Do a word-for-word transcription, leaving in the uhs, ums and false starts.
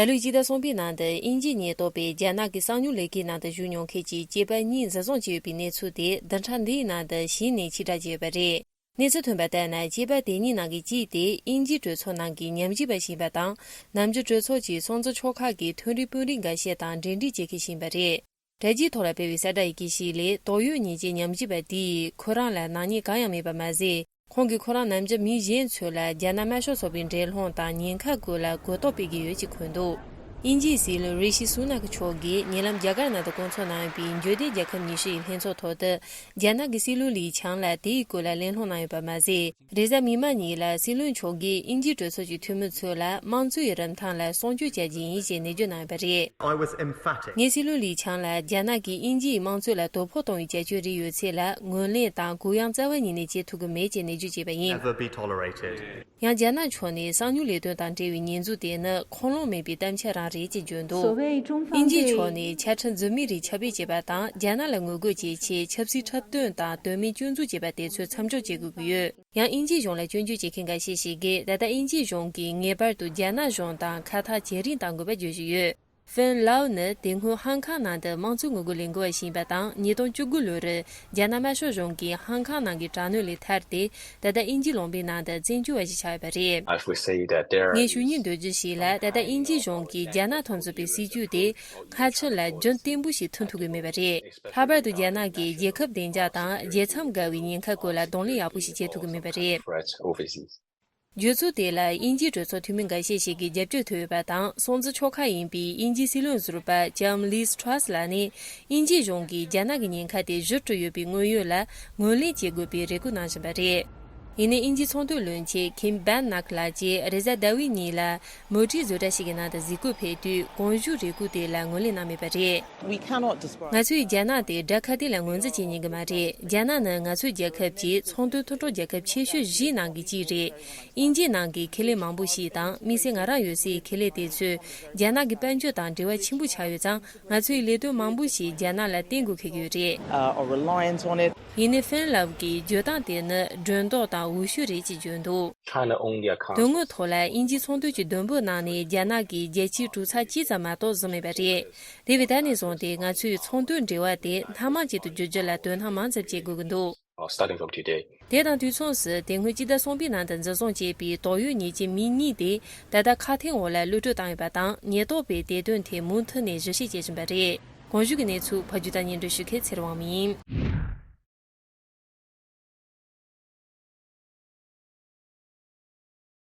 ད་ལོའི་སྤྱི་ཟླ་གསུམ་པའི་ནང་དུ་དབྱིན་ཇིའི་ཉེན་རྟོག་པས་རྒྱ་ནག་གི་གསང་ཉུལ་ལས་ཀའི་ནང་དུ་ཞུགས་མྱོང་མཁན་གྱི་སྐྱེས་པ་གཉིས་འཛིན་བཟུང་བྱས་ཡོད་པའི་གནས་ཚུལ་དེ་བདུན་ཕྲག་འདིའི་ནང་དུ་གཞི་ནས་ཕྱིར་བསྒྲགས་བྱས་ཡོད་པ་རེད། གནས་ཚུལ་ཐོན་པ་ལྟར་ན། སྐྱེས་པ་དེ་གཉིས་ནང་གི་གཅིག་དེ་དབྱིན་ཇིའི་གྲོས་ཚོགས་ནང་གི་ཉམས་ཞིབ་པ་ཞིག་ཡིན་པ་དང་། ནམ་རྒྱུན་གྲོས་ཚོགས་ཀྱི་སྲུང་བརྩི་ཆོག་ཁག་གི་མཐུན་སྒྲིལ་དཔོན་རིགས་འགའ་ཤས་དང་འབྲེལ་འདྲིས་བྱེད་མཁན་ཞིག་ཡིན་པ་རེད། དྲ་རྒྱའི་ཐོག་ལ་སྤེལ་བའི་གསལ་བསྒྲགས་ཡི་གེ་ཞིག་ལས། དོགས་ཡོད་ཉེས་ཅན་ཉམས་ཞིབ་པ་དེས་ཁོ་རང་ལ་ནག་ཉེས་གང་ཡང་མེད་པ་མ་ཟད། ཁོང་གིས་ཁོ་རང་ནམ་རྒྱུན་མི་གཞན་ཚོ་ལ་རྒྱ་ནག་དམར་ཤོག་ཚོགས་པའི་འགྲན་སློང་དང་ཉེན་ཁ་སྐོར་ལ་གོ་རྟོགས་སྤེལ་གྱི་ཡོད་ཅེས་འཁོད་འདུག་དབྱིན་ཇིའི་སྲིད་བློན་རི་ཤི་སུ་ནག་མཆོག་གིས་ཉེ་ལམ་རྒྱ་གར་ནང་དུ་བསྐོང་ཚོགས་གནང་ཡོད་པའི་འབྱོར་ལྡན་རྒྱལ་ཁབ་ཉི་ཤུ་ཡི་ལྷན་ཚོགས་ཐོག་ཏུ། རྒྱ་ནག་གི་སྲིད་བློན་ལི་ཆང་ལ་དེའི་སྐོར་ལ་གླེང་སློང་གནང་ཡོད་པ་མ་ཟད། རེས་གཟའ་མིག་དམར་ཉིན་ལ་སྲིད་བློན་མཆོག་གིས་དབྱིན་ཇིའི་གྲོས་ཚོགས་ཀྱི་འཐུས་མི་ཚོ་ལ་དམངས་གཙོའི་རིན་ཐང་ལ་སྲུང་སྐྱོབ་བྱ་རྒྱུ་ཡིན་ཞེས་ནན་བརྗོད་གནང་ཡོད་པ་རེད། I was emphatic. ངས་སྲིད་བློན་ལི་ཆང་ལ་རྒྱ་ནག་གིས་དབྱིན་ཇིའི་དམངས་གཙོ་ལ་དོ་ཕོག་གཏོང་བའི་བྱ་སྤྱོད་རིགས་ཡོད་ཚད་ལ་ངོས་ལེན་དང་གུ་ཡངས་རྩ་བ་ཉིད་ནས་བྱེད་ཐུབ་ཀྱི་མེད་ཅེས་ནན་བརྗོད་བྱས་པ་ཡིན། Never be tolerated. ཡང་རྒྱ་ནག་ཕྱོགས་ནས་གསང་ཉུལ་ལས་དོན་དང་འབྲེལ་བའི་ཉེས་འཛུགས་དེ་ནི་ཁུངས་ལུང་མེད་པའི་གཏམ་འཆལ་རང་རེད་ཅེས་བརྗོད་འདུག་དབྱིན་ཇིའི་ཕྱོགས་ནས་ཆ་འཕྲིན་རྫུན་མའི་རིགས་ཁྱབ་སྤེལ་བྱས་པ་དང་། རྒྱ་ནག་ལ་ངོ་རྒོལ་བྱེད་ཆེད་ཆབ་སྲིད་འཁྲབ་སྟོན་དང་དོན་མེད་སྐྱོན་འཛུགས་བྱས་པ་དེ་ཚོ་མཚམས་འཇོག་བྱེད་དགོས་ཀྱི་ཡོད། ཡང་དབྱིན་ཇིའི་གཞུང་ལ་སྐྱོན་བརྗོད་བྱེད་མཁན་འགའ་ཤས་ཤིག་གིས། ད་ལྟ་དབྱིན་ཇིའི་གཞུང་གིས་ངེས་པར་དུ་རྒྱ་ནག་གཞུང་དང་ཁ་ཐག་ཇེ་རིང་གཏང་དགོས་པ་བརྗོད་བཞིན་ཡོད། ཧྥིན་ལའོ་ནི་དེ་སྔོན་ཧང་ཁང་ནང་དུ་དམངས་གཙོའི་ངོ་རྒོལ་ལས་འགུལ་བ་ཞིག་ཡིན་པ་དང་། ཉིས་སྟོང་བཅུ་དགུ་ལོར་རྒྱ་ནག་དམར་ཤོག་གཞུང་གིས་ཧང་ཁང་ནང་གི་དྲག་གནོན་ལས་ཐར་ཏེ། ད་ལྟ་དབྱིན་ཇིའི་ལུང་པའི་ནང་དུ་བཙན་བྱོལ་བ་ཞིག་ཆགས་ཡོད་པ་རེད། I would say that there ངས་ཞུ་སྙིང་འདོད་རྒྱུ་ཞིག་ལ། ད་ལྟ་དབྱིན་ཇིའི་གཞུང་གིས་རྒྱ་ནག་དང་མཚུངས་པའི་སྲིད་ཇུས་དེ་སྔ་ཕྱི་ལ་རྒྱུན་བརྟན་པོ་ཞིག་མཐུན་ཐུབ་ཀྱི་མེད་པ་རེད། ལྷག་པར་དུ་རྒྱ་ནག་གིས་རྒྱལ་ཁབ་བདེ་འཇགས་དང་རྒྱལ་མཚམས་བརྒལ་བའི་ཉེན་ཁ་སྐོར་ལ་གདོང་ལེན་ཡག་པོ་ཞིག་བྱེད་ཐུབ་ཀྱི་མེད་པ་རེད། Threats overseas. བརྗོད་ཚུལ་དེ་ལ་དབྱིན་ཇིའི་གྲོས་ཚོགས་འཐུས་མི་འགའ་ཤས་ཤིག་གིས་རྒྱབ་སྐྱོར་ཐོབ་ཡོད་པ་དང་། སྲུང་བརྩི་ཆོག་ཁག་ཡིན་པའི་དབྱིན་ཇིའི་སྲིད་བློན་ཟུར་པ་ལྕམ་ལིས་ཁྲ་སི་ལགས་ནས། དབྱིན་ཇིའི་གཞུང་གིས་རྒྱ་ནག་གི་ཉེན་ཁ་དེ་གཞི་གྲུ་ཡོད་པའི་དངོས་ཡོད་ལ་ངོས་ལེན་བྱེད་དགོས་པའི་རེ་སྐུལ་གནང་བཞིན་པ་རེད། ཡིན་ནའི་དབྱིན་ཇིའི་ཚོང་དོན་བློན་ཆེན་ཁིམ་བན་ནག་ལགས་ཀྱིས་རེས་གཟའ་ཟླ་བའི་ཉིན་ལ་མུ་ཁྲིའི་བཟོ་གྲྭ་ཞིག་གི་ནང་དུ་གཟིགས་སྐོར་ཕེབས་དུས། གོང་ཞུས་རེ་སྐུལ་དེ་ལ་ངོས་ལེན་གནང་མེད་པ་རེད། We cannot disparage. ང་ཚོས་རྒྱ་ནག་དེ་དགྲ་ཁ་གཏད་ལ་ངོས་འཛིན་བྱེད་ཉན་གྱི་མ་རེད། རྒྱ་ནག་ནི་ང་ཚོའི་རྒྱལ་ཁབ་ཀྱི་ཚོང་དོན་མཐུན་གྲོགས་རྒྱལ་ཁབ་ཆེ་ཤོས་བཞིའི་ནང་གི་གཅིག་རེད། དབྱིན་ཇིའི་ནང་གི་ཁེ་ལས་མང་པོ་ཞིག་དང་། དམིགས་བསལ་ང་རང་ཡོད་སའི་ཁེ་ལས་དེ་ཚོས་རྒྱ་ནག་གི་དཔལ་འབྱོར་དང་འབྲེལ་བ་ཆེན་པོ་ཆགས་ཡོད་ཙང་། ང་ཚོའི་ལས་དོན་མང་པོ་ཞིག་རྒྱ་ནག་ལ་བརྟེན་དགོས་འཁེལ་གྱི་ཡོད་རེད། Uh, or reliant on it. ཡིན་ནའི་ཧྥིན་ལབ་ཀྱིས་བརྗོད་སྟངས་དེ་ནི་སྒྲོ་འདོགས་དང་འུད་ཤོད་རེད་ཅེས་བརྗོད་འདུག China only accounts དོན་དངོས་ཐོག་ལ་དབྱིན་ཇིའི་ཚོང་དོན་གྱི་བསྡོམས་པོའི་ནང་ནས་རྒྱ་ནག་གིས་རྒྱལ་སྤྱིའི་གྲུ་ཚབ་གཅིག་ཙམ་མ་གཏོགས་བཟུང་མེད་པ་རེད། དེ་བས་ད་ནས་བཟུང་སྟེ་ང་ཚོའི་ཚོང་དོན་འབྲེལ་བ་དེ་སྣ་མང་ཅིག་ཏུ་བསྒྱུར་རྒྱུ་ལ་དོ་སྣང་མང་ཙམ་བྱེད་དགོས་ཀྱི་འདུག Uh, starting from today. དེ་དང་དུས་མཚུངས་སུ། དེ་སྔོན་སྤྱི་ཟླ་གསུམ་པའི་ནང་དུ་འཛིན་བཟུང་བྱས་པའི་དོགས་ཡོད་ཉེས་ཅན་མི་གཉིས་དེ་ད་ལྟ་ཁ་འཐོར་འོག་ལ་གློད་གྲོལ་བཏང་ཡོད་པ་དང་། ཉེན་རྟོག་པས་དེ་དོན་ཐད་མུ་མཐུད་ནས་ཞིབ་བཤེར་བྱེད་བཞིན་པ་རེད། གོང་ཞུས་ཀྱི་གནས་ཚུལ་ཕབ་སྒྱུར་དང་སྙན་སྒྲོན་ཞུ་མཁན་ཚེ་རིང་དབང་མོ་ཡིན།